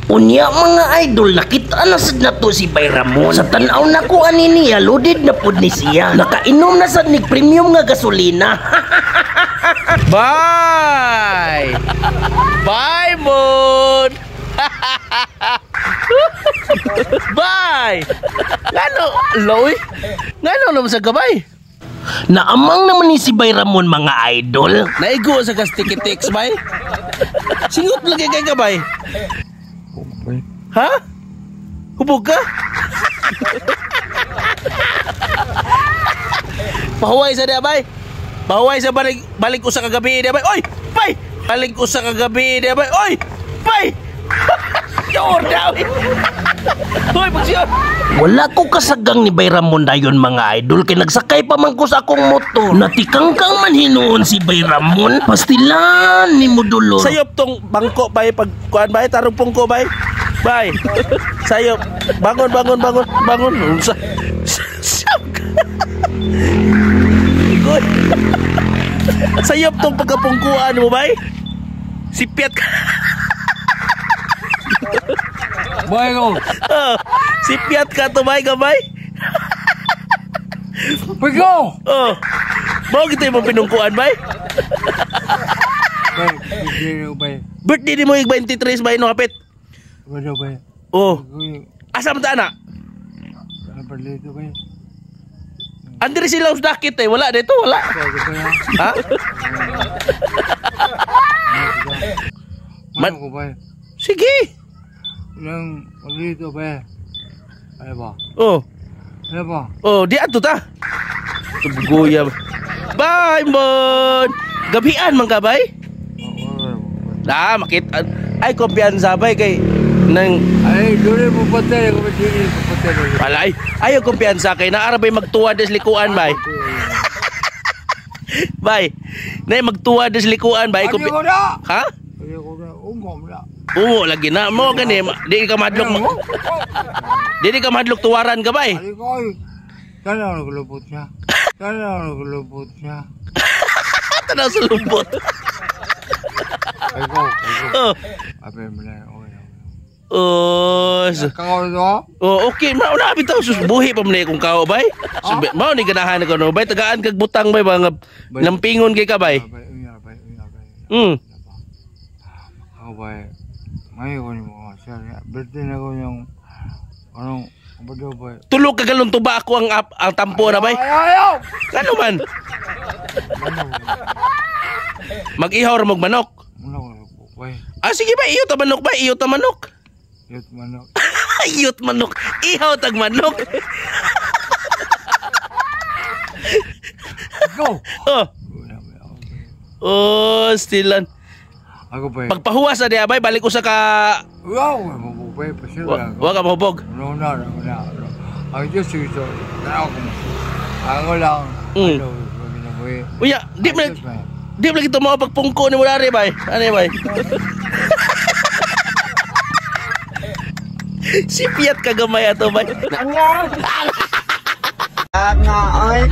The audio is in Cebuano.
Unya mga idol, nakita na sad nato si Bay Ramon. Sa tan-aw nako ani niya, loaded na pud ni siya. Nakainom na sad nig premium nga gasolina. Bye! Bye, Moon! Bye! Ngano, Loy? Ngano naman sa gabay? Naamang naman ni si Bay Ramon mga idol. Naigo sa kastikitix, bay? Singot lagi kay gabay. Ha? Hubog ka? Pahuway sa diya, bay. Pahuway sa balik, balik usa kagabi diya, bay. Oy! Bay! Balik usa kagabi diya, bay. Oy! Bay! Sure daw. Hoy, pagsiyon. Wala ko kasagang ni Bay Ramon dayon mga idol kay nagsakay pa man ko sa akong motor. Natikangkang man hinuon si Bay Ramon, pastilan ni Modulor. Sayop tong bangko bay pag kuan bay tarong pungko bay. Bay. Sayop. Bangon bangon bangon bangon. Unsa? Goy. Sayop tong pagkapungkuan mo bay. Sipiat ka. Bay ko. Oh, sipiat ka to bay gabay. Pigo. Oh. Mao gito imong pinungkuan bay. Bay, bay. Birthday ni mo 23 bay no hapit. Wala bay. Oh. Asa man ta ana? Palito bay. Andiri sila us dakit eh, wala dito, wala. Ha? Man ko bay. Sige. Nang palito bay. Ano ba? Oh. Ano ba? Oh, di adto ta. Tubugoya. Bye, Mon. Gabian man ka bay? Ah, makita. Ay, kumpiyansa bay kay nang ay, dole mo patay ko dili mo patay. Palay. Ayo kumpiyansa kay naara bay magtuwa des likuan bay. Bay. Nay magtuwa des likuan bay. Kumpi na. Ha? Ayo ko na, ungom na. Oo, lagi na mo gani. Di ka madlok. Di ka madlok tuwaran ka bay. Ay ko. Tanaw ko lupot niya. Tanaw ko lupot niya. Tanaw sa lupot. Ay ko. Oh. Ape mo na. Oh, oh, okay, mao na bitaw sus buhi pa man akong kao bay. Mao ni ganahan ko no bay, tagaan kag butang bay mga lampingon kay ka bay. Ako bay. Ngayon ko ni mo sir, birthday na ko yung anong abado bay. Tulog ka galon tuba ako ang tampo na bay. Ayaw. Kano man? Mag-ihaw ra mag manok. Ah sige bay, iyo ta manok bay, iyo ta manok. Iyot manok. Iyot manok. Ihaw tag manok. Go. Oh. Oh, stilan. Ako bay. Pagpahuwas na diya bay, balik usa ka. Wow, mabubay pa sila. Wa ka mahubog. No na na. Ang Diyos ito. Ako lang. Ano, Uya, di man di man kita mao pagpungko ni mo dari bay. Ano bay? Si Fiat kagamay ato bay. Nga. Nga ay.